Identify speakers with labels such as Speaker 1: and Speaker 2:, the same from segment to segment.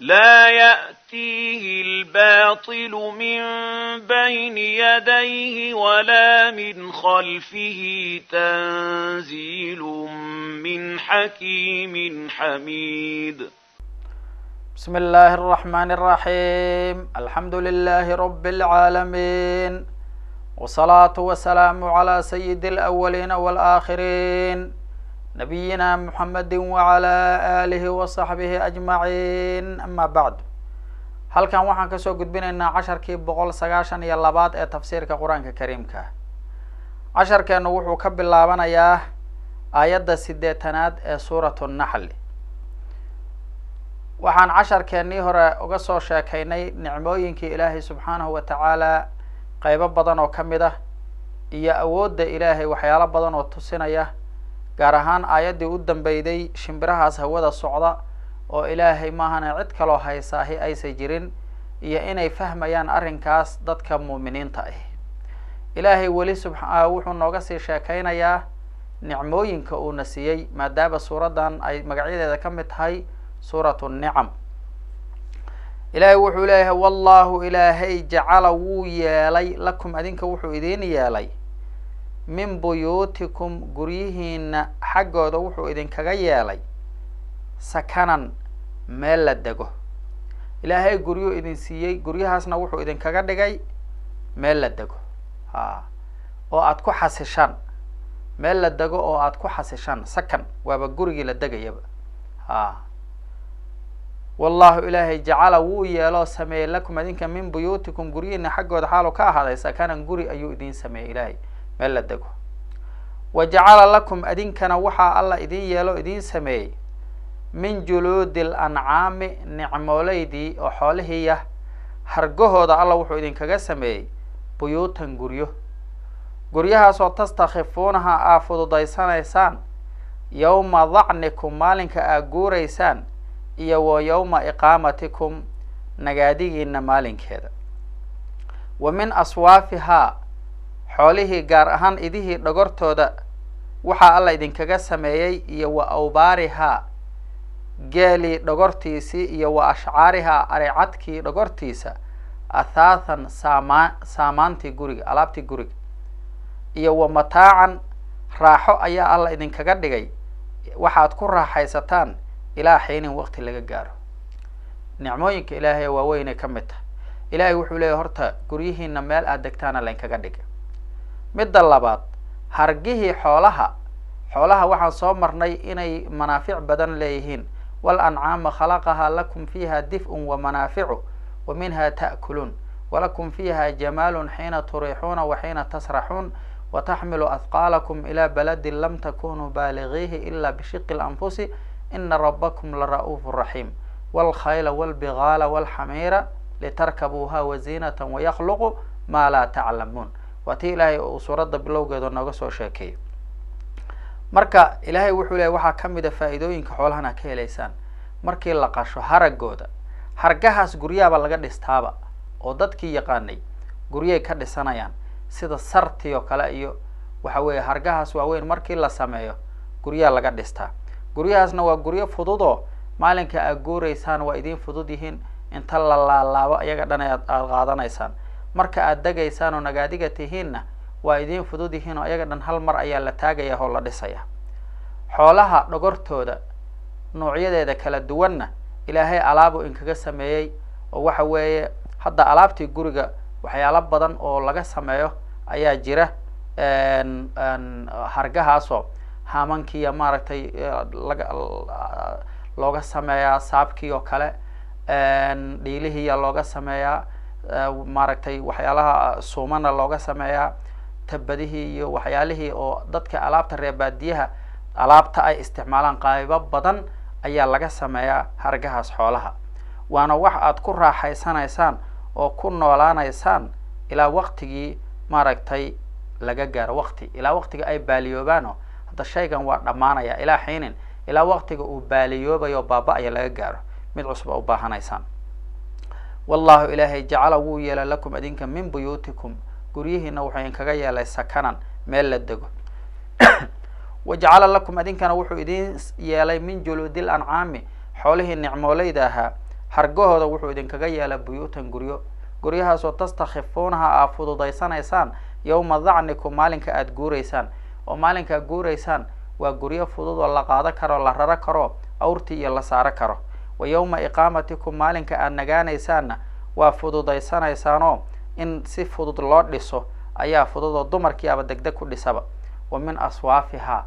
Speaker 1: لا يأتيه الباطل من بين يديه ولا من خلفه تنزيل من حكيم حميد.
Speaker 2: بسم الله الرحمن الرحيم. الحمد لله رب العالمين، والصلاة والسلام على سيد الأولين والآخرين، نبينا محمد وعلى آله وصحبه أجمعين. أما بعد، halkan waxaan kasoo gudbinaynaa casharkii 192aad ee tafsiirka Qur-aanka Kariimka. Casharkeenu wuxuu ka bilaabanayaa aayadda 80aad ee Suuratu Naxli. Waxaan casharkeennii hore uga soo sheekaynay nicmooyinkii Ilaahay subxaanahu wa tacaala qeybo badan oo ka mid ah, iyo awoodda Ilaahay waxyaalo badan oo tusinaya, gaar ahaan aayaddii u dambeyday, shimbirahaas hawada socda oo Ilaahay maahana cid kaloo haysaahi aysan jirin, iyo inay fahmayaan arrinkaas dadka muuminiinta ah. Ilaahay weli subxa wuxuu nooga sii sheekeynayaa nicmooyinka uuna siiyey, maadaama suuraddan ay magacyadeeda ka mid tahay Suuratu Nicam. Ilaahay wuxuu leeyahay: wallahu Ilaahay jacala wuu yeelay, lakum adinka wuxuu idiin yeelay, min buyuutikum guryihiina xaggooda wuxuu idinkaga yeelay, sakanan meel la dego. Ilaahay guryuu idin siiyey, guryahaasna wuxuu idinkaga dhigay meel la dego, ha oo aada ku xasishaan, meel la dego oo aada ku xasishaan. Sakan waaba gurigii la degayaba ha. Wallahu Ilaahay jacala wuu yeeloo sameeyey, lakum adinka, min buyuutikum guryihiina xaggooda xaalu ka ahaaday, sakanan guri ayuu idiin sameeyey Ilaahay, meel la dego. Wa jacala lakum adinkana waxaa Alla idiin yeelo, idiin sameeyey, min juluudi lancaami nicmooleydii oo xoolihiiya hargahooda Alla wuxuu idinkaga sameeyey buyuutan guryo, guryahaasoo tastakhifuunaha aa fududaysanaysaan, yowma dacnikum maalinka aa guuraysaan, iyo wa yowma iqaamatikum nagaadigiina maalinkeeda. Wa min aswaafihaa xoolihii, gaar ahaan idihii dhogortooda waxaa Alla idinkaga sameeyey, iyo wa awbaarihaa geelii dhogortiisii, iyo wa ashcaarihaa aricadkii dhogortiisa, athaathan saamaa saamaantii guriga, alaabtii guriga, iyo wa mataacan raaxo ayaa Alla idinkaga dhigay, waxaad ku raaxaysataan ilaa xiinin waqti laga gaaro. Nicmooyinka Ilaahay waaweynay ka mid tahay. Ilaahay wuxuu leeyahy: horta guryihiina meel aad degtaana lainkaga dhigay. Midda labaad, hargihii xoolaha. Xoolaha waxaan soo marnay inay manaafic badan leeyihiin: walancaama khalaqahaa lakum fiiha dif'un wa manaaficu wa minha ta'kuluun walakum fiiha jamaalun xiina turiixuuna wa xiina tasraxuun wataxmilu ahqaalakum ilaa baladin lam takunuu baaligiihi ila bishiqi lanfusi ina rabakum lara'uufu raxiim walkhayla walbigaala walxamiira litarkabuuha waziinata wayakluqu maa laa taclamuun. Waa tii Ilaahay uu suuradda bilowgeeda nooga soo sheekeeyey. Marka Ilaahay wuxuu leeyay waxaa ka mid a faa'iidooyinka xoolahana ka helaysaan markii la qasho haragooda, hargahaas guryaaba laga dhistaaba, oo dadkii yaqaanay guryay ka dhisanayaan, sida sarti oo kale. Iyo waxa weeye hargahaas waaweyn markii la sameeyo guryaa laga dhistaa. Guryahaasna waa guryo fududoo maalinka aad guuraysaan waa idiin fudud yihiin, inta la laalaabo iyaga dhan aad qaadanaysaan. Marka aad degaysaan oo nagaadiga tihiinna waa idiin fudud yihiin, oo iyaga dhan hal mar ayaa la taagaya oo la dhisaya. Xoolaha dhogortooda noocyadeeda kala duwanna Ilaahay alaabu inkaga sameeyey, oo waxa weeye hadda alaabtii guriga waxyaalo badan oo laga sameeyo ayaa jira hargahaasoo hamankiiya maaragtay laga looga sameeyaa, saabkii oo kale, dhiilihiiya looga sameeyaa, maaragtay waxyaalaha suumana looga sameeyaa, tabadihii iyo waxyaalihii oo dadka alaabta reer baadiyaha alaabta ay isticmaalaan qaybo badan ayaa laga sameeyaa hargahaas xoolaha. Waana wax aad ku raaxaysanaysaan oo ku noolaanaysaan ilaa waqtigii maaragtay laga gaaro waqti, ilaa waqtiga ay baaliyoobaano. Hadda shaygan waa dhammaanaya, ilaa xiinin, ilaa waqtiga uu baaliyoobayo baaba-aya laga gaaro, mid cusub a u baahanaysaan. Wallahu Ilaahay jacala wuu yeelay, lakum adinka, min buyuutikum guryihiina wuxuu idinkaga yeelay, sakanan meel la dego. Wajacala lakum adinkana wuxuu idin yeelay, min juluudi lancaami xoolihii nicmooleyda ahaa Hargahooda wuxuu idinkaga yeelay buyuutan guryo, guryahaasoo tastakhifuunaha aad fududaysanaysaan yowma dacnikum, maalinka aada guuraysaan. Oo maalinka guuraysaan waa guryo fudud oo la qaado karo, la raro karo, awrtii iyo la saaro karo. Wa yowma iqaamatikum, maalinka aada nagaanaysaanna waa fududaysanaysaanoo in si fudud loo dhiso ayaa fudud oo dumarkii aba degdeg ku dhisaba. Wa min aswaafihaa,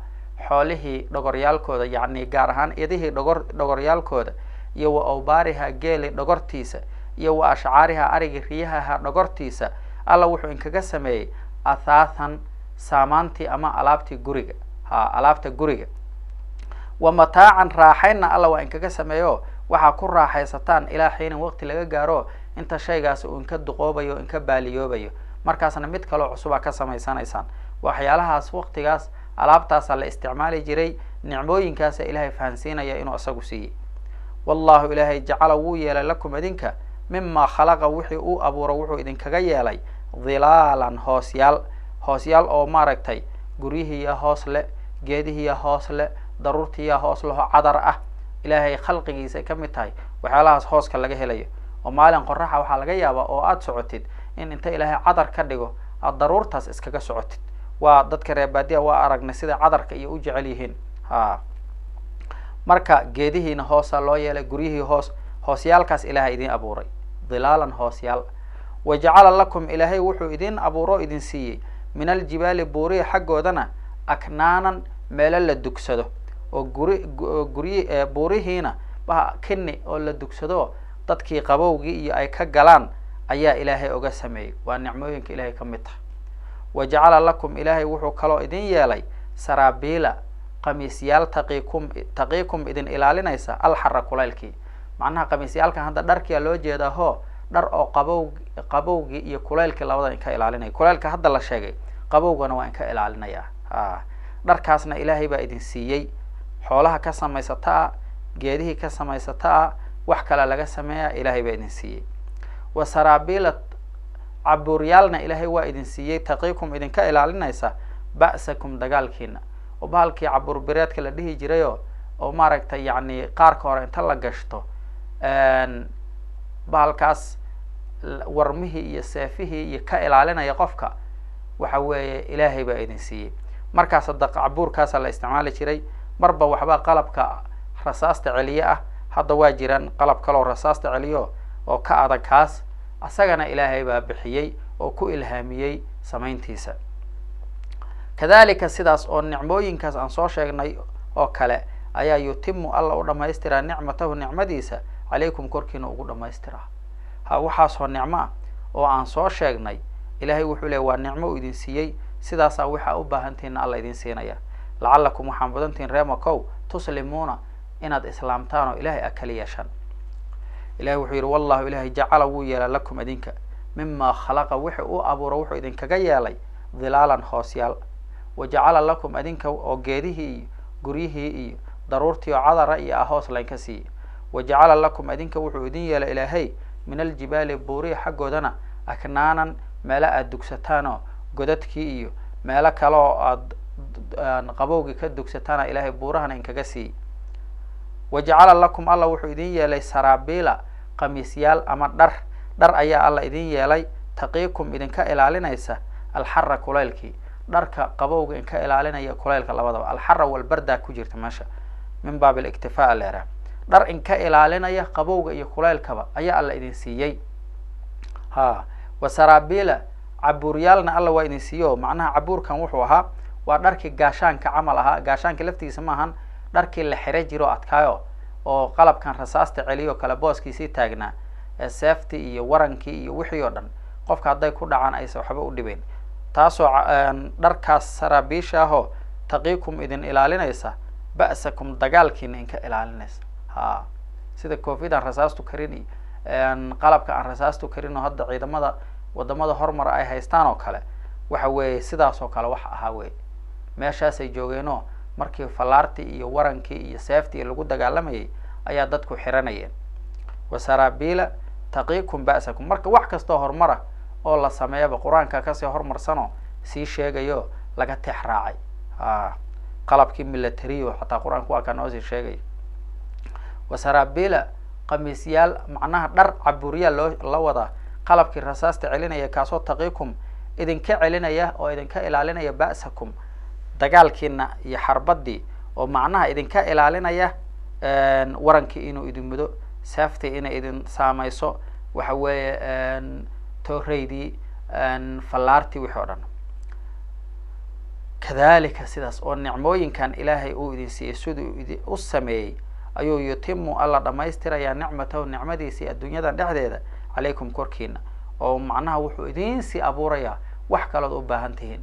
Speaker 2: xoolihii dhogoryaalkooda, yacni gaar ahaan idihii dhogoryaalkooda, iyo wa awbaarihaa, geeli dhogortiisa, iyo wa ashcaarihaa, arigii riyahaha dhogortiisa, alla wuxuu inkaga sameeyey athaathan, saamaantii ama alaabtii guriga, ha alaabta guriga. Wa mataacan, raaxaynna alla waa inkaga sameeyo, waxaa ku raaxaysataan ilaa xiinin, waqti laga gaaro inta shaygaasi uu inka duqoobayo, inka baaliyoobayo, markaasna mid kaloo cusubaa ka samaysanaysaan. Waxyaalahaas waqtigaas alaabtaasaa la isticmaali jiray, nicmooyinkaasa ilaahay fahansiinaya inuu isagu siiyey. Wallahu ilaahay jacala wuu yeelay lakum idinka mimaa khalaqa, wixii uu abuuro wuxuu idinkaga yeelay dhilaalan, hoosyaal, hoosyaal oo maaragtay guryihiiya hoos le, geedihiiya hoos le, daruurtiiya hoos leho cadar ah. Ilaahay khalqigiisa ka mid tahay waxyaalahaas hooska laga helayo. Oo maalin qoraxa waxaa laga yaabaa oo aada socotid in inta ilaahay cadar ka dhigo aada daruurtaas iskaga socotid. Waa dadka reer baadiya waa aragnay sida cadarka iyo u jecel yihiin. Ha marka geedihiina hoosaa loo yeelay, guryihii hoos, hoosyaalkaas ilaahay idin abuuray dhilaalan, hoosyaal. Wa jacala lakum, ilaahay wuxuu idin abuuro idin siiyey min aljibaali, buurihi xaggoodana aknaanan, meelo la dugsado oo guri guryi buurihiina ba kini oo la dugsado dadkii qabowgii iyo ay ka galaan ayaa ilaahay oga sameeyey. Waa nicmooyinka ilaahay ka mid tahay. Wa jacala lakum, ilaahay wuxuu kaloo idin yeelay saraabiila, qamiisyaal, taqiikum, taqiikum idin ilaalinaysa alxara, kulaylkii. Macnaha qamiisyaalkan hadda dharkiia loo jeedaa ho, dhar oo qabow, qabowgii iyo kulaylkii labada inka ilaalinaya. Kulaylka hadda la sheegay, qabowgana waa inka ilaalinaya. Ha dharkaasna ilaahay baa idin siiyey, xoolaha ka samaysataa, geedihii ka samaysataa, wax kale laga sameeya, ilaahay baa idin siiyey. Wa saraabiila, cabuuryaalna ilaahay waa idin siiyey, taqiikum idinka ilaalinaysa ba'sakum, dagaalkiina. Oo bahalkii cabuurbireedka la dhihi jirayo oo maaragtay yacni qaarka hore inta la gashto bahalkaas warmihii iyo seefihii iyo ka ilaalinaya qofka, waxa weeye ilaahay baa idin siiyey. Markaas hadda cabuurkaasaa la isticmaali jiray, marba waxbaa qalabka rasaasta celiye ah. Hadda waa jiraan qalab kaloo rasaasta celiyo oo ka adag kaas, asagana ilaahay baa bixiyey oo ku ilhaamiyey samayntiisa. Kadalika sidaas oo nicmooyinkaas aan soo sheegnay oo kale ayaa yutimu alla u dhamaystiraa nicmatahu, nicmadiisa calaykum, korkiina ugu dhamaystiraa. Ha waxaasoo nicmo ah oo aan soo sheegnay ilaahay wuxuu leey waa nicmo uu idin siiyey, sidaasaa waxaa u baahantihinna alla idin siinaya. Lacalakum, waxaan mudantihin reemakow, tuslimuuna, inaad islaamtaan oo ilahay a kali yeeshaan. Ilahay wuxuu yidhi wallahu ilaahay jacala wuu yeelay lakum idinka mimaa khalaqa, wixii uu abuuro wuxuu idinkaga yeelay dhilaalan, hoosyaal. Wa jacala lakum idinka oo geedihii iyo guryihii iyo daruurtii oo cadara iyo ah hoos laynka siiyey. Wa jacala lakum idinka wuxuu idin yeelay ilaahay min aljibaali, buurihi xaggoodana aknaanan, meelo aada dugsataanoo godadkii iyo meelo kale oo aada qabowgii ka dugsataana ilaahay buurahana inkaga siiyey. Wa jacala lakum, alla wuxuu idin yeelay saraabiila, qamiisyaal ama dhar, dhar ayaa alla idin yeelay taqiikum idinka ilaalinaysa alxara, kulaylkii, dharka qabowga inka ilaalinaya kulaylka labadaba. Alxara walbardaa ku jirta meesha min baab aliktifaa leeraa, dhar inka ilaalinaya qabowga iyo kulaylkaba ayaa alla idin siiyey. Ha wa saraabiila, cabuuryaalna alla waa idin siiyo. Macnaha cabuurkan wuxuu ahaa waa dharkii gaashaanka camal ahaa, gaashaanka laftigiisa maahan, dharkii la xira jiro adkaayo oo qalabkan rasaasta celiyo kale booskiisii taagnaa, ee seeftii iyo warankii iyo wixii oo dhan qofka hadday ku dhacaan aysan waxba u dhibeyn. Taasoo dharkaas saraabiisha ahoo taqiikum idin ilaalinaysa ba'sakum, dagaalkiina inka ilaalinaysa. Ha sida koofid aan rasaastu karin iyo qalabka aan rasaastu karin oo hadda ciidamada wadamada horumar ay haystaan oo kale, waxa weeye sidaas oo kale wax ahaa wey. Meeshaasay joogeenoo markii fallaartii iyo warankii iyo seeftii lagu dagaalamayay ayaa dadku xiranayeen. Wa saraabiila taqiikum ba'sakum. Marka wax kastoo horumara oo la sameeyaba qur-aanka kasii horumarsanoo sii sheegayo laga tex raacay. A qalabkii militariyo xataa qur-aanku waa kaa noo sii sheegay. Wa saraabiila Qamiisyaal macnaha dhar caburiya loo la wadaa, qalabkii rasaasta celinaya, kaasoo taqiikum idinka celinaya oo idinka ilaalinaya ba'sakum, dagaalkiina iyo xarbadii, oo macnaha idinka ilaalinaya warankii inuu idin mudo, seeftii inay idin saamayso, waxa weeye tooreydii, fallaartii, wixii o dhan. Kadalika sidaas oo nicmooyinkan Ilaahay uu idin siiyey siduu idi u sameeyey ayuu yutimu alla dhamaystirayaa nicmatahu, nicmadiisii adduunyadan dhexdeeda, calaykum korkiina, oo macnaha wuxuu idiin sii abuurayaa wax kalood u baahan tihiin.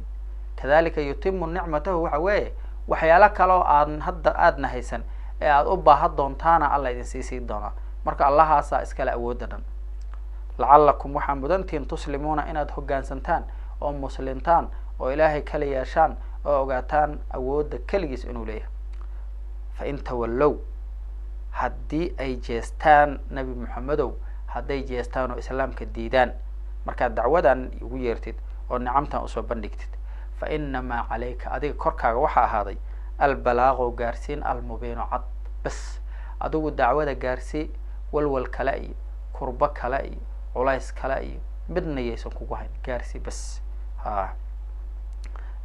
Speaker 2: Kadalika yutimu nicmatahu waxa weeye waxyaalo kaloo aad hadda aadna haysan ee aada u baahan doontaana Alla idin sii siin doonaa. Marka Allahaasaa iskale awoodda dhan. Lacalakum waxaa mudantihiin tuslimuuna, inaad hoggaansantaan oo muslimtaan oo Ilaahay kala yeeshaan oo ogaataan awoodda keligiis inuu leeyahay. Fa in tawallow, haddii ay jeestaan, Nebi Moxamedow, hadday jeestaan oo islaamka diidaan markaad dacwadan ugu yeertid oo nicamtan usoo bandhigtid, fa inamaa calayka, adiga korkaaga waxaa ahaaday albalaaqo, gaarsiin, almubiinu, cad. Bes, adigu dacwada gaarsii, walwal kale iyo kurbo kale iyo culays kale iyo midna yaysan kugu hayn, gaarsii bes. Ha,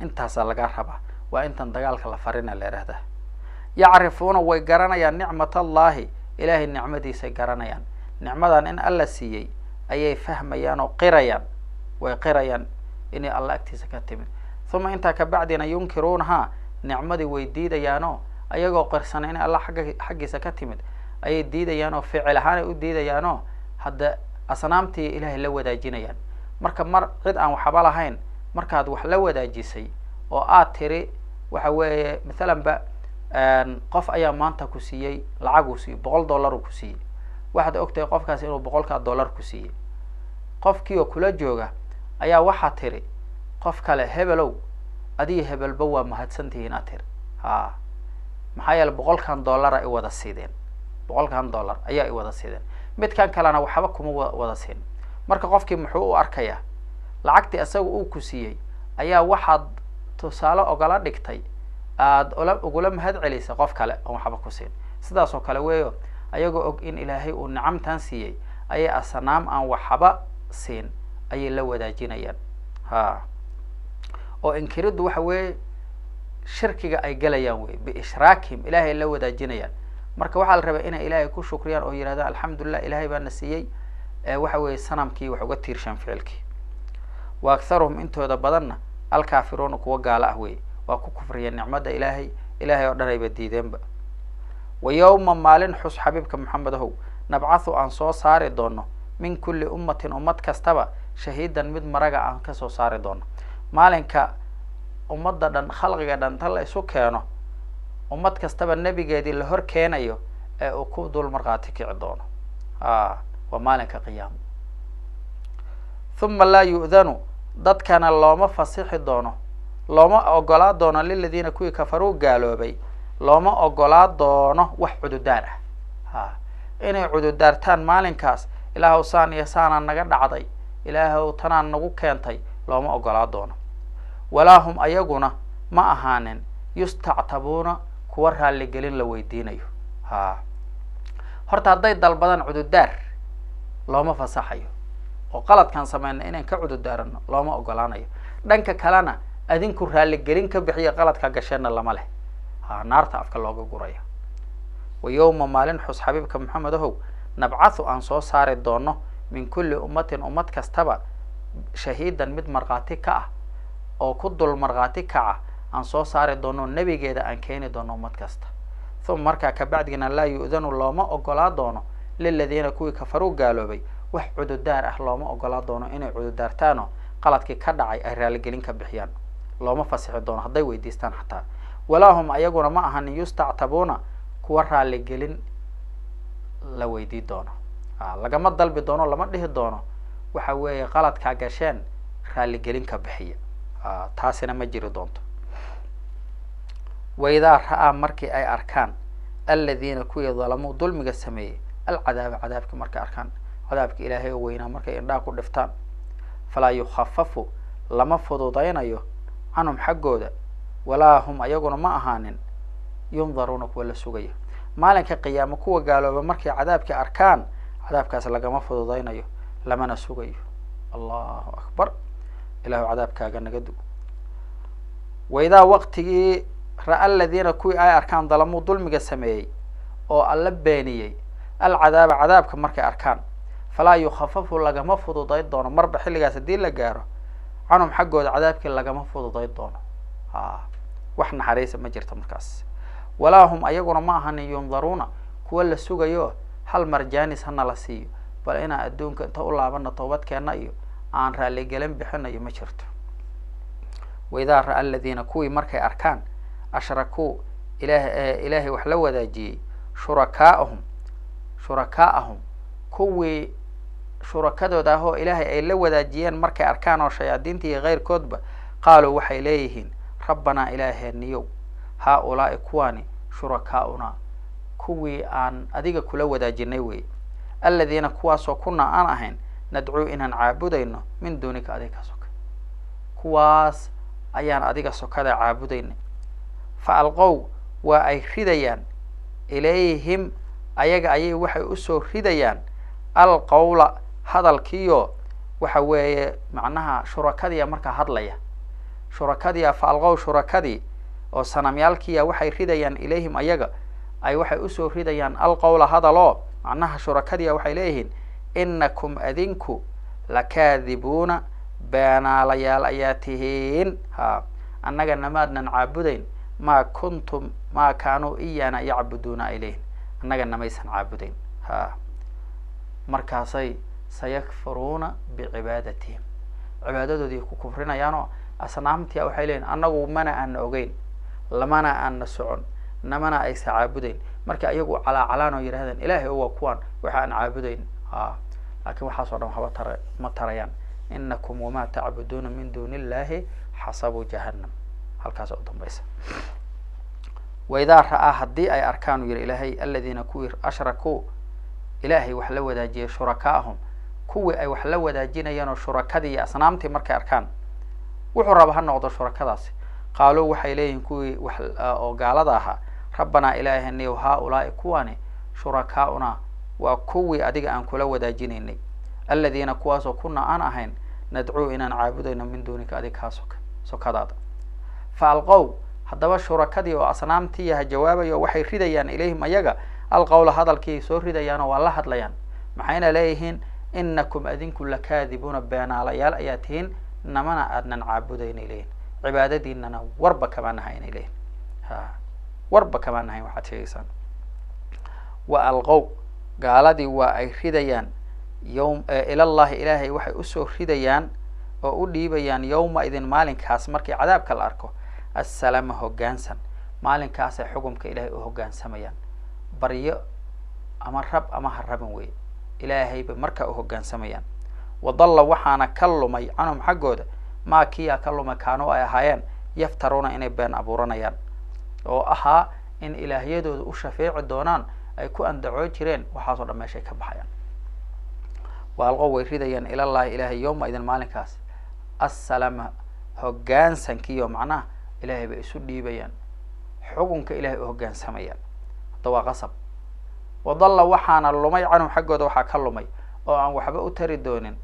Speaker 2: intaasaa lagaa rabaa. Waa intan dagaalka la farina la ihahdaa. Yacrifuuna, way garanayaan, nicmat Allahi, Ilaahay nicmadiisay garanayaan. Nicmadan in Alla siiyey ayay fahmayaan oo qirayaan, way qirayaan inay Alla agtiisa ka timid. Uma intaa kabacdina yunkiruunahaa, nicmadii way diidayaanoo ayagoo qirsana inay Alla agga xaggiisa ka timid ayay diidayaanoo ficil ahaanay u diidayaanoo hadda asnaamtii Ilaahay la wadaajinayaan. Marka mar cid aan waxba lahayn markaad wax la wadaajisay oo aad tiri, waxa weeye mathalan ba qof ayaa maanta ku siiyey lacag, uu siiyey $100 uu ku siiyey, waxaad ogtahay qofkaas inuu boqolkaa dollar ku siiyey. Qofkii oo kula jooga ayaa waxaa tiri qof kale, "Hebelow, adiga hebelba waa mahadsantihiin," aad tiri. Ha, maxaa yeele boqolkan dollara i wada siideen, boqolkan dollar ayaa i wada siideen, midkan kalena waxba kuma wada siin. Marka qofkii muxuu u arkayaa? Lacagtii isaga uu ku siiyey ayaa waxaad tusaale ogala dhigtay, aada ola ugula mahad celisay qof kale oon waxba ku siin. Sidaas oo kale weeyo, ayagoo og in Ilaahay uu nicamtan siiyey ayay asnaam aan waxba siin ayay la wadaajinayaan. Ha, oo inkiriddu waxa weeye shirkiga ay galayaan wey, biishraakihim Ilaahay la wadaajinayaan. Marka waxaa la rabaa inay Ilaahay ku shukriyaan oo yidhahdaan, "Alxamdulilah, Ilaahay baana siiyey." Waxa weeye sanamkii wax uga tiirshaan ficilkii. Wa akharuhum, intooda badanna, alkaafiruuna, kuwa gaalo ah wey, waa ku kufriyeen nicmadda Ilaahay, Ilaahay oo dhan ayba diideenba. Wa yowma, maalin xus, xabiibka Maxamed ahow, nabcathu, aan soo saari doono, min kulli ummatin, ummad kastaba, shahiidan, mid maraga aan kasoo saari doono. Maalinka ummadda dhan, khalqiga dhan ta la isu keeno, ummad kastaba nebigeedii la hor keenayo ee uu ku dul markhaati kici doono, a waa maalinka qiyaamo. Huma laa yu'danu, dadkana looma fasixi doono, looma ogolaa doono, liladiina, kuwii, kafaruu, gaaloobay, looma ogolaa doono wax cududaar ah. Ha, inay cududaartaan maalinkaas, "Ilaahow saan iyo saanaa naga dhacday, Ilaahow tanaan nagu keentay," looma ogolaa doono. Walaa hum, ayaguna ma ahaanin, yustactabuuna, kuwa raalligelin la weydiinayo. Ha, horta hadday dalbadaan cududaar looma fasaxayo, oo qaladkaan sameyna inaan ka cududaarano looma ogolaanayo. Dhanka kalena adinku raalligelin ka bixiya qaladka gasheenna lama leh. Ha, naarta afka looga guraya. Wa yowma, maalin xus, xabiibka Maxamed ahow, nabcathu, aan soo saari doono, min kulli ummatin, ummad kastaba, shahiidan, mid markhaati ka ah oo ku dul markhaati kaca aan soo saari doono, nebigeeda aan keeni doono ummad kasta. Uma markaa kabacdigina laa yu'danu, looma ogolaa doono, liladiina, kuwii, kafaruu, gaaloobay, wax cududaar ah looma ogolaa doono inay cududaartaano qaladkii ka dhacay ay raaligelin ka bixiyaan looma fasixi doono hadday weydiistaan xataa. Walaa hum, ayaguna ma ahanin, yustactabuuna, kuwa raaligelin la weydii doono. Lagama dalbi doono, lama dhihi doono waxa weeye qaladkaa gasheen raaligelin ka bixiya, taasina ma jiri doonto. Waidaa ra-aa, markii ay arkaan, aladiina, kuwii, dalamuu, dulmiga sameeyey, alcadaaba, cadaabka markay arkaan, cadaabka Ilaahay oo weynaa markay indhaha ku dhiftaan, falaa yukhafafu, lama fududaynayo, canhum, xaggooda, walaa hum, ayaguna ma ahaanin, yundaruuna, kuwa la sugaya. Maalinka qiyaamo kuwa gaalooba markay cadaabkii arkaan, cadaabkaas lagama fududaynayo, lamana sugayo. Allahu akbar, ilahu cadaabkaaga naga dug. Waidaa waqtigii ra'a aladiina kuwii ay arkaan dalamuu dulmiga sameeyey oo alla beeniyey alcadaaba cadaabka markay arkaan, falaa yukhafafu lagama fududay doono. Marba xilligaas haddii la gaaro canhum xaggooda cadaabkii lagama fududay doono, a wax naxariisa ma jirto markaas. Walaa hum ayaguna ma ahanin yundaruuna kuwa la sugayo, hal mar janis hana la siiyo, bal inaan adduunka inta u laabana toobadkeena iyo aan raaligelin bixinayo ma jirto. Waidaa ra'a aladiina kuwii markay arkaan ashrakuu ilah ilaahay wax la wadaajiyey shurakaahum shurakaa'ahum kuwii shurakadooda ah oo ilaahay ay la wadaajiyeen markay arkaan oo shayaadiinta iyo keyrkoodba, qaaluu waxay leeyihiin rabbanaa ilaaheeniyow haa-ulaa'i kuwaani shurakaa'unaa kuwii aan adiga kula wadaajinay weeye, aladiina kuwaasoo kunaa aan ahayn nadcuu inaan caabudayno min duunika adiga soka, kuwaas ayaan adiga sokada caabudaynay. Fa alqow waa ay ridayaan ilayhim ayaga ayay waxay usoo ridayaan alqawla hadalkiyo, waxa weeye macnaha shurakadiya markaa hadlaya shurakadiya. Fa alqow shurakadii oo sanamyaalkiya waxay ridayaan ilayhim ayaga ay waxay usoo ridayaan alqawla hadaloo, macnaha shurakadiya waxay leeyihiin inakum adinku lakaadibuuna beenaalayaal ayaa tihiin, ha annaga namaadnan caabudayn, maa kuntum maa kaanuu iyaana yacbuduuna ay leeyihin, annaga namaysan caabudayn. Ha markaasay sayakfuruuna bicibaadatihim cibaadadoodii ku kufrinayaanoo asnaamtia waxay leeyihin annagu mana aana ogeyn, lamana aana socon, namana aysa caabudayn. Marka iyagu calaacalaan oo yidhahdeen ilaahay waa kuwaan waxa aan caabudayn, ha laakiin waxaas o dhan waxba tara ma tarayaan. Inakum wamaa tacbuduuna min duuni illahi xasabuu jahannam, halkaas u dambaysa. Waidaa ra'aa haddii ay arkaan uu yihi ilaahay aladiina kuwii ashrakuu ilaahay wax la wadaajiyay shurakaahum kuwii ay wax la wadaajinayeen oo shurakadii iyo asnaamtii markay arkaan, wuxuu raba ha noqdo shurakadaasi, qaaluu waxay leeyihiin kuwii wax oo gaalada ahaa rabbanaa ilaahaniyow haa-ulaa'i kuwani shurakaa'unaa waa kuwii adiga aan kula wadaajinaynay, aladiina kuwaasoo kunaa aan ahayn nadcuu inaan caabudayno min duunika adiga kaa soka sokadaada. Fa alqow haddaba shurakadii oo asnaamtiiyaha jawaabayo waxay ridayaan ilayhim ayaga alqawla hadalkii soo ridayaanoo waa la hadlayaan, maxayna leeyihiin inakum adinku lakaadibuuna beenaalayaal ayaa tihiin, namana aadnan caabudaynay leeyihin, cibaadadiinana warba kamaa nahaynay leeyihin, ha warba kamaa nahayn waxaad sheegaysaan. Wa alqow gaaladii waa ay ridayaan yowm ilallahi ilaahay waxay usoo ridayaan oo u dhiibayaan yowma idin maalinkaas markii cadaabka la arko assalaama hoggaansan, maalinkaasay xukumka ilaahay u hoggaansamayaan, baryo ama rab ama ha rabin wey, ilaahayba markaa u hoggaansamayaan. Wadalla waxaana ka lumay canhum xaggooda maa kiyaa ka lumay kaanuu ay ahaayeen yaftaruuna inay been abuuranayaan oo ahaa in ilaahyadooda u shafeeci doonaan ay ku andacoo jireen, waxaasoo dhan meeshay ka baxayaan. Wa alqow way ridayaan ilallahi ilaahay yowma idin maalinkaas assalaama hoggaansankiyo, macnaha ilaahay bay isu dhiibayaan, xukunka ilahay u hoggaansamayaan, hadda waa qasab. Wadalla waxaana lumay canhum xaggooda waxaa ka lumay oo aan waxba u tari doonin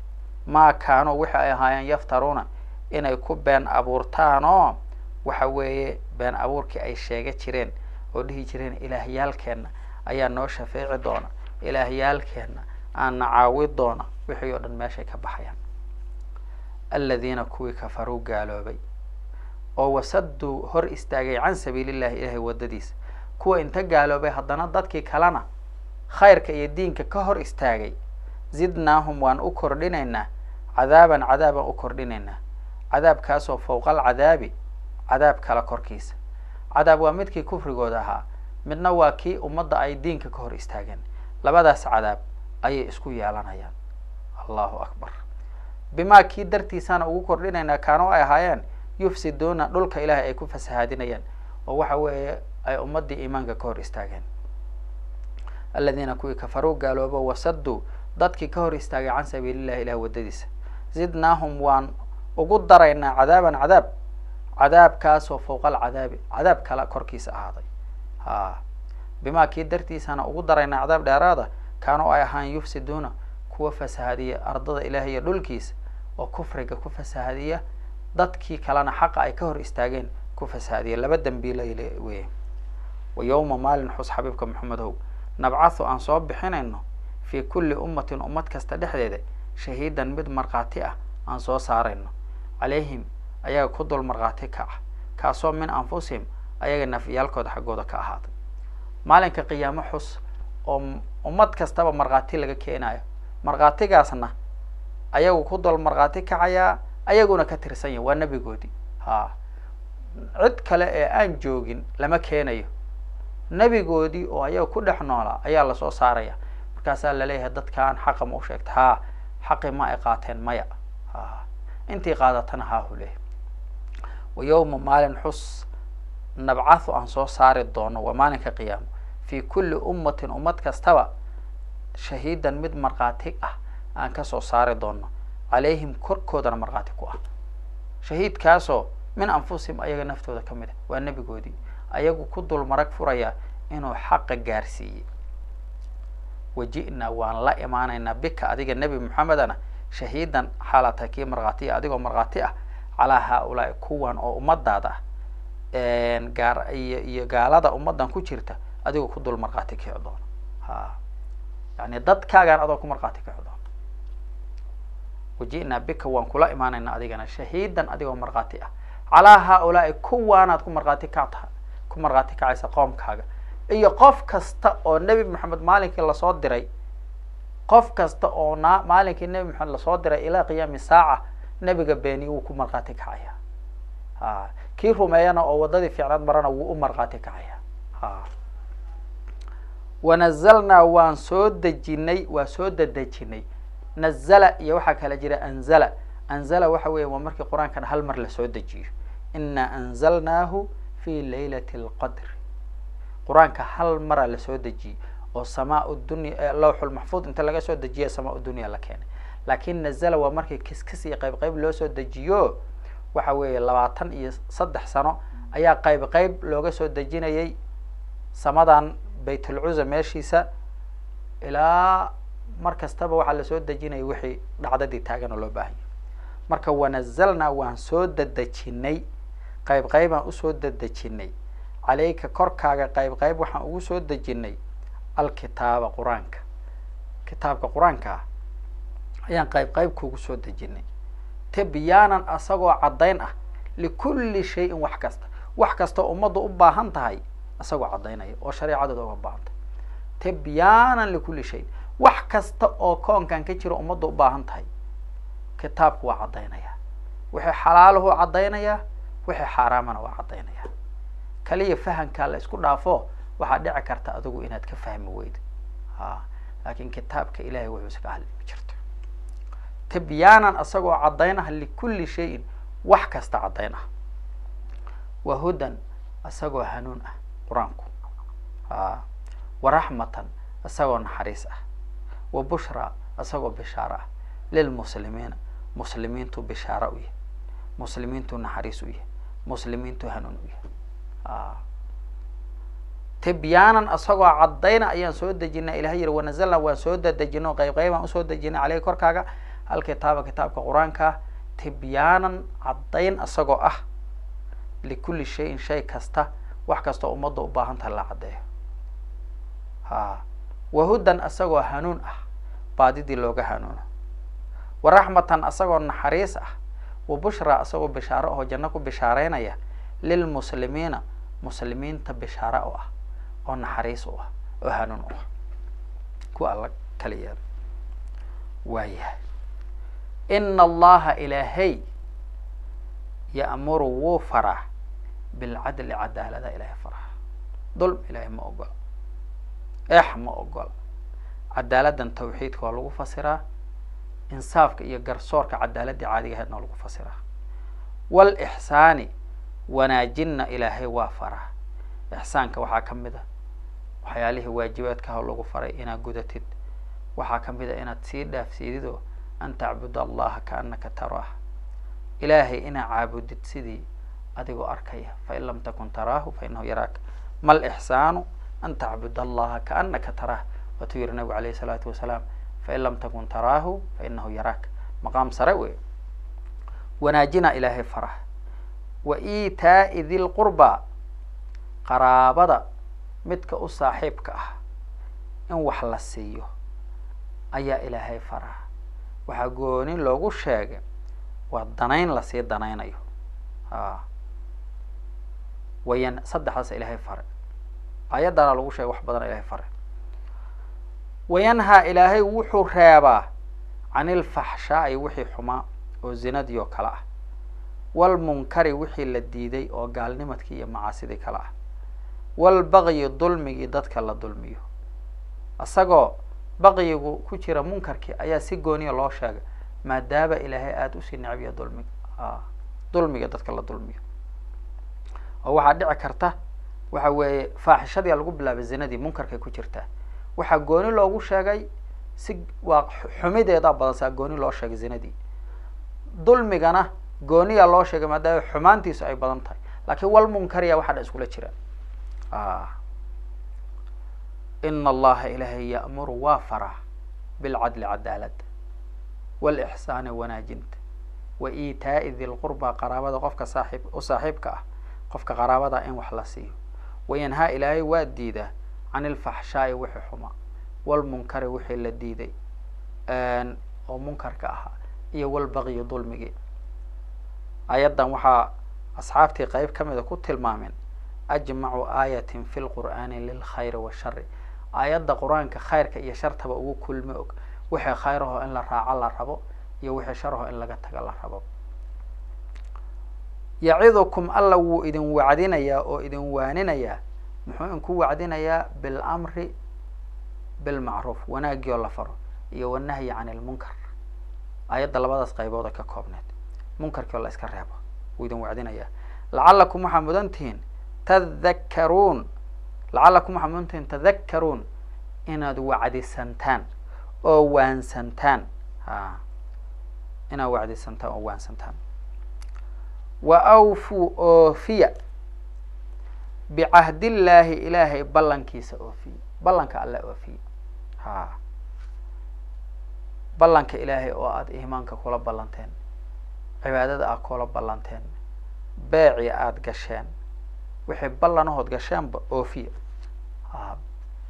Speaker 2: maa kaanuu wixii ay ahaayeen yaftaruuna inay ku been abuurtaanoo waxa weeye been abuurkii ay sheega jireen oo dhihi jireen ilaahyaalkeenna ayaa noo shafeeci doona, ilaahyaalkeenna aana caawi doona, wixii oo dhan meeshay ka baxayaan. Aladiina kuwii kafaruu gaaloobay oo wasaduu hor istaagay can sabiilillahi ilaahay waddadiisa, kuwa inta gaaloobay haddana dadkii kalena khayrka iyo diinka ka hor istaagay, zidnaahum waan u kordhinaynaa cadaaban cadaabaan u kordhinaynaa, cadaabkaasoo fowqa alcadaabi cadaab kale korkiisa. Cadaab waa midkii kufrigooda ahaa, midna waa kii ummadda ay diinka ka hor istaageen, labadaas cadaab ayay isku yeelanayaan. Allahu akbar. Bimaa kii dartiisaana ugu kordhinaynaa kaanoo ay ahaayeen yufsiduuna dhulka ilaahay ay ku fasahaadinayaan oo waxa weeye ay ummaddii iimaanka ka hor istaageen. Aladiina kuwii kafaruu gaaloobo wasaduu dadkii ka hor istaagay can sabiilillahi ilahi waddadiisa, zidnaahum waan ugu daraynaa cadaaban cadaab, cadaabkaasoo fowqa alcadaabi cadaab kale korkiisa ahaaday. Ha Bimaa kii dartiisana ugu daraynaa cadaab dheeraada, kaanuu ay ahaan yufsiduuna kuwa fasahadiya ardada Ilaahay iyo dhulkiisa, oo kufriga ku fasahadiya, dadkii kalena xaqa ay ka hor istaageen ku fasahadiya. Laba dembiila wey. Wa yowma maalin xus, xabiibka Maxamed how, nabcathu aan soo bixinayno fii kulli ummatin ummad kasta dhexdeeda shahiidan mid markhaati ah aan soo saarayno, calayhim ayaga ku dul markhaati kaca, kaasoo min anfusihim ayaga nafyaalkooda xaggooda ka ahaaday. Maalinka qiyaamo xus oo ummad kastaba markhaati laga keenayo, markhaatigaasna ayagu ku dul markhaati kacayaa, ayaguna ka tirsan yahi waa nebigoodii. Ha cid kale ee aan joogin lama keenayo, nebigoodii oo ayaga ku dhex noolaa ayaa lasoo saaraya. Markaasaa laleeyahay dadkaan xaqa ma u sheegta? Haa. Xaqi ma ay qaateen? Maya. Ha intii qaadatana haahu leeyahy. Wa yowma maalin xus nabcathu aan soo saari doono, waa maalinka qiyaamo, fii kulli ummatin ummad kastaba shahiidan mid markhaati ah aan kasoo saari doono, calayhim korkoodana markhaati ku ah, shahiidkaasoo min anfusihim ayaga naftooda ka mid ah, waa nebigoodii, ayagu ku dul marag furaya inuu xaqa gaarsiiyey. Waji'naa waan la imaanaynaa bika adiga nebi Maxamedana shahiidan xaalata kii markhaatiya, adigoo markhaati ah, calaa haa-ulaa'i kuwan oo ummadaada ah gaar iyo gaalada ummaddan ku jirta, adigoo ku dul markhaati kici doono. Ha yani dadkaagaan adoo ku markhaati kici doono. Waji'naa bika waan kula imaanaynaa adigana shahiidan adigoo markhaati ah calaa haa-ulaa'i kuwaanaad ku markhaati kactaha, ku markhaati kacaysa qoomkaaga iyo qof kasta oo nebi Maxamed maalinkii lasoo diray, qof kasta oo na maalinkii nebi Maxamed lasoo diray ilaa qiyaami saaca nebiga beeniye wuu ku markhaati kacaya. Ha kii rumeeyana oo waddadii fiicnaad marana wuu u markhaati kacaya. Ha wanazalnaa waan soo dejinay, waa soo dedejinay. Nazala iyo waxaa kala jira anzala. Anzala waxa weya waa markii qur-aankan hal mar lasoo dejiyo, inaa anzalnaahu fi laylati alqadr. Qur-aanka hal maraa lasoo dejiyey oo samaa dunya lawxulmaxfuud inta laga soo dejiya samaa dunya la keenay. Laakiin nazala waa markii kiskis iyo qayb qayb loo soo dejiyo, waxa weeye 23 sano ayaa qayb qayb looga soo dejinayay samadan Baytulcuza meeshiisa, ilaa mar kastaba waxaa lasoo dejinayay wixii dhacdadii taagan oo loo baahanya. Marka wanazalnaa waan soo dedejinay, qayb qaybaan usoo dedejinay, calayka korkaaga qayb qayb waxaan ugu soo dejinay alkitaaba qur-aanka, kitaabka qur-aanka ah ayaan qayb qayb kuugu soo dejinay, tibyaanan asagoo caddayn ah, likulli shayin wax kasta, wax kastoo ummaddu u baahan tahay isagoo caddaynaya oo shareecadooda uga baahan tahay. Tibyaanan likulli shayin, wax kasta oo koonkan ka jiro ummaddu u baahan tahay kitaabku waa caddaynaya. Wixii xalaaluhu caddaynayaa, wixii xaaraamana waa caddaynaya. Kaliya fahamkaa la isku dhaafo, waxaa dhici karta adigu inaad ka fahmi weydo, ha laakiin kitaabka Ilahay wuxuusa ka hadli ma jirto. Tibyaanan isagoo caddayn ah likulli shayin, wax kasta caddayn ah, wa hudan isagoo hanuun ah qur-aanku, ha waraxmatan isagoo naxariis ah, wa bushra isagoo bishaaro ah, lilmuslimiina muslimiintu bishaaro u yahay, muslimiintu naxariis u yahay, muslimiintu hanuun u yahay. Tibyaanan isagoo caddayna ayaan soo dejinay, Ilahay yiri wanazalna waan soo dadejino, qayb qaybaan usoo dejinay, caleyhi korkaaga alkitaaba kitaabka qur-aanka, tibyaanan caddayn isagoo ah, likulli shayin shay kasta, wax kastoo ummadda u baahan tahay la caddeeyo. Ha wahudan isagoo hanuun ah, baadidii looga hanuuno, waraxmatan isagoo naxariis ah, wa bushra isagoo bishaaro oo janno ku bishaareynaya, lilmuslimiina muslimiinta bishaare u ah oo naxariis u ah oo hanuun u ah kuwa Alla kala yeelo. Waayahay, ina Allaha Ilaahay ya'muru wuu faraa bilcadli cadaalada Ilaahay faraa, dulm Ilaahay ma ogola, eex ma ogola. Cadaaladan tawxiidka waa lagu fasiraa, insaafka iyo garsoorka cadaaladii caadiga ahaydna waa lagu fasiraa. Walixsaani wanaajinna Ilaahay waa faraa. Ixsaanka waxaa ka mid a waxyaalihii waajibaadkaha lagu faray inaad gudatid, waxaa ka mid a inaad sii dhaafsiididoo an tacbud Allaha kaanaka taraah, Ilaahay inaad caabudid sidii adigoo arkaya, fain lam takun taraahu fa inahu yaraak. Mal ixsaanu An tacbud allaha kaanaka taraah, waatuu yihi nabigu alayhi salaatu wasalaam, fain lam takun taraahu fa inahu yaraak. Maqaam sare wey. Wanaajina ilaahay farah. Wa iitaa'i di lqurba, qaraabada midka u saaxiibka ah in wax la siiyo ayaa ilaahay faraha. Waxaa gooni loogu sheegay waa danayn lasii danaynayo. Wayan saddexdaas ilaahay fare, ayaddaana lagu sheegay wax badan ilahay fare. Wayanhaa ilaahay wuxuu reebaa can ilfaxshaa'i, wixii xumaa oo zinadii oo kale ah, walmunkari wixii la diiday oo gaalnimadkii iyo macaasidii kale ah, walbaqyi dulmigii dadka la dulmiyo. Isagoo baqyigu ku jira munkarkii ayaa si gooniya loo sheegay, maadaama ilaahay aada usii necbiya dulmiga, dulmiga dadka la dulmiyo. Oo waxaa dhici karta waxa weeye faaxishadii lagu bilaabay zinadii munkarkay ku jirtaa, waxaa gooni loogu sheegay si waa xumideeda badan, saa gooni loo sheegay zinadii. Dulmigana gooniyaa loo sheegay maadaama xumaantiisu ay badan tahay, laakiin wal munkariya waxa dhan iskula jiraan. Ina allaha ilaahay ya'muru waa faraa bilcadli cadaalad, walixsaani wanaajinta, wa iitaa'i di lqurba qaraabada qofka saaxiib u saaxiibka ah, qofka qaraabada in wax la siiyo. Wayanhaa ilaahay waa diidaa can ilfaxshaa'i wixii xumaa, walmunkari wixii la diiday oo munkarka ahaa, iyo walbaqyi dulmigii. Ayaddan waxaa asxaabtii qeyb ka mida ku tilmaameen ajmacu aayatin fi lqur'aani lilkhayri washari, aayadda qur-aanka khayrka iyo shartaba ugu kulmi og, wixii khayraho in la raaco la rabo iyo wixii sharaho in laga taga la rabo. Yacidukum alla wuu idin wacdinayaa oo idin waaninayaa. Muxuu inku wacdinayaa? Bilamri bilmacruuf, wanaagii oo la faro, iyo wanahyi can ilmunkar. Aayadda labadaas qaybood ay ka koobneed, munkarkii oo la iska reebo wuu idin wacdinayaa. Lacalakum waxaa mudan tihiin tadakkaruun, lacalakum waxaa mudan tihiin tadakkaruun, inaad wacdisantaan oo waansantaan. Inaad wacdisantaan oo waansantaan. Wa awfuu oofiya bicahdillaahi, ilaahay ballankiisa oofiya, ballanka alle oofiya. Ballanka ilaahay oo aada iimaanka kula ballanteen, cibaadada aad kula ballanteen, beeci aada gasheen, wixii ballanahood gasheenba oofiya.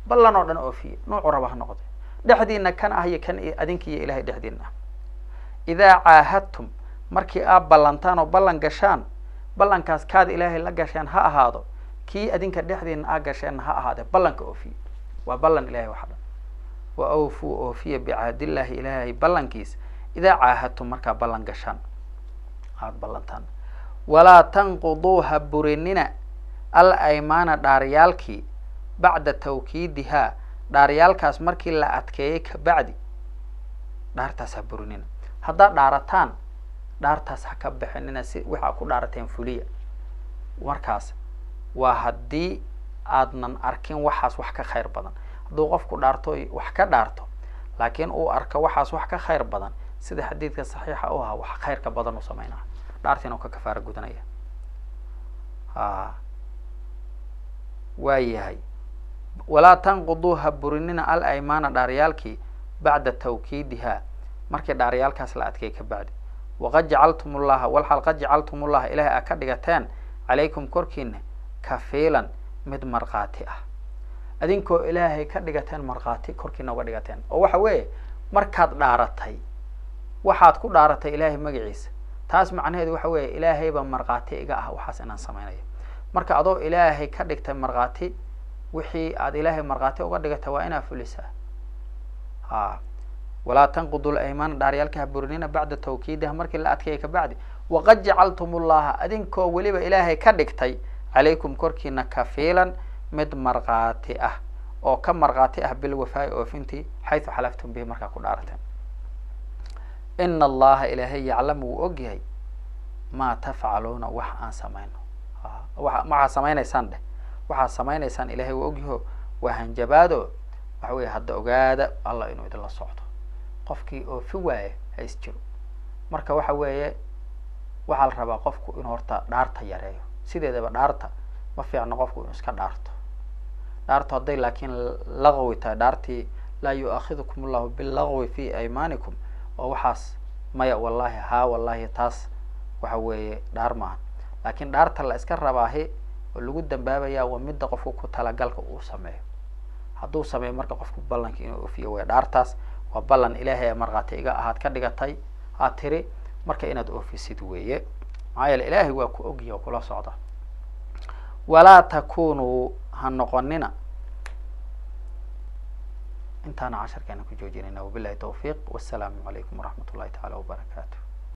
Speaker 2: Ballan oo dhan oofiya, nuucu raba ha noqde, dhexdiina kan ah iyo kan adinka iyo ilahay dhexdiina ah. Idaa caahadtum, markii aad ballantaan oo ballan gashaan, ballankaas kaad ilaahay la gasheen ha ahaado, kii adinka dhexdiina aad gasheenna ha ahaade, ballanka oofiya, waa ballan ilahay waxa dhan. Wa awfuu oofiya bicahdillaahi, ilaahay ballankiisa, idaa caahadtum markaa ballan gashaan, aada ballantaan. Walaa tanquduu ha burinina al aymaana dhaaryaalkii bacda tawkiidihaa, dhaaryaalkaas markii la adkeeyey kabacdi dhaartaas ha burinina. Haddaad dhaarataan dhaartaas ha ka bixinina, si waxaa ku dhaarateen fuliya. Markaas waa haddii aadnan arkin waxaas wax ka khayr badan. Hadduu qofku dhaarto wax ka dhaarto, laakiin uu arko waxaas wax ka khayr badan, sida xadiidka saxiixa u ahaa, wax khayrka badan u sameynaa, dhaartiina uu ka kafaara gudanaya. Waa yahay. Walaa tanquduu ha burinina al aymaana dhaaryaalkii bacda tawkiidihaa, markii dhaaryaalkaas la adkeey ka bacdi. Waqad jacaltum ullaha, walxal qad jacaltum ullaha ilahay aa ka dhigateen calaykum korkiina kafiilan mid markhaati ah, adinkoo ilaahay ka dhigateen markhaati korkiina uga dhigateen. Oo waxa weeye markaad dhaaratay waxaad ku dhaaratay ilaahay magaciisa, taas macnaheedu waxa weeye ilaahay baa markhaati iga ah waxaas inaan samaynayo. Marka adoo ilaahay ka dhigtay markhaati, wixii aad ilaahay markhaati uga dhigatay waa inaa fulisaa. Walaa tanqudu laymaana dhaaryaalka ha burinina bacda tawkiidiha, markii la adkeeyay kabacdi. Waqad jacaltum ullaha, adinkoo weliba ilaahay ka dhigtay calaykum korkiina kafiilan mid markhaati ah oo ka markhaati ah bilwafaa'i oofintii, xaysu xalaftum bihi markaa ku dhaarateen. Ina allaha ilaahay yaclamu wuu ogyahay maa tafcaluuna wax aan samayno, waxaad samaynaysaan dheh, waxaad samaynaysaan ilahay wuu ogyaho. Waa hanjabaado, waxa weeye hadda ogaada allah inuu idinla socdo. Qofkii oofi waaye ha is jiro. Marka waxa weeye waxaa la rabaa qofku inuu horta dhaarta yareeyo. Sideedaba dhaarta ma fiicno qofku inuu iska dhaarto. Dhaartu hadday laakiin laqwi tahay, dhaartii laa yu-aakhidukum allahu bilagwi fi aymaanikum, oo waxaas maya wallahi haa wallahi, taas waxa weeye dhaar maaha. Laakiin dhaarta la iska rabaahi oo lagu dambaabaya waa midda qofku ku talagalka uu sameeyo. Hadduu sameeyo marka qofku ballanka inuu ofiyo way, dhaartaas waa ballan Ilaahay ee markhaati iga ahaad ka dhigatay aad tiri, marka inaad oofisid weeye, maxaa yeele Ilaahay waa ku ogyahy oo kula socda. Walaa takunuu, ha noqonina. Intaana casharkeena ku joojinayna, wabilahi tawfiiq, wassalaamu calaykum waraxmat ullahi tacaala wabarakaatu.